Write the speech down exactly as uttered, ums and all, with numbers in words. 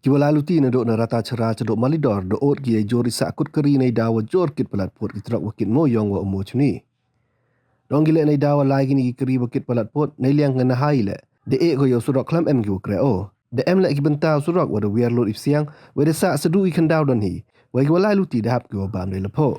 Ki wa lai luti na doh na Rata Chara cha doh Malidor da ot ki ya jor i sah kut kari nei daw wa jor kit palat put ki trok wa kit mo yong wa u mo chuni. Dong ki le nei daw wa lai ki ni ki kari wa kit palat put nei liang ka na hai le. Da e ko ya u surok klam em ki wa kre o. Da em le ki bynta u surok wa da wiar lut i psiang, wa da sah sa du i khandaw don hi. Wa ki wa lai luti da hap ki wa bam dei lapho.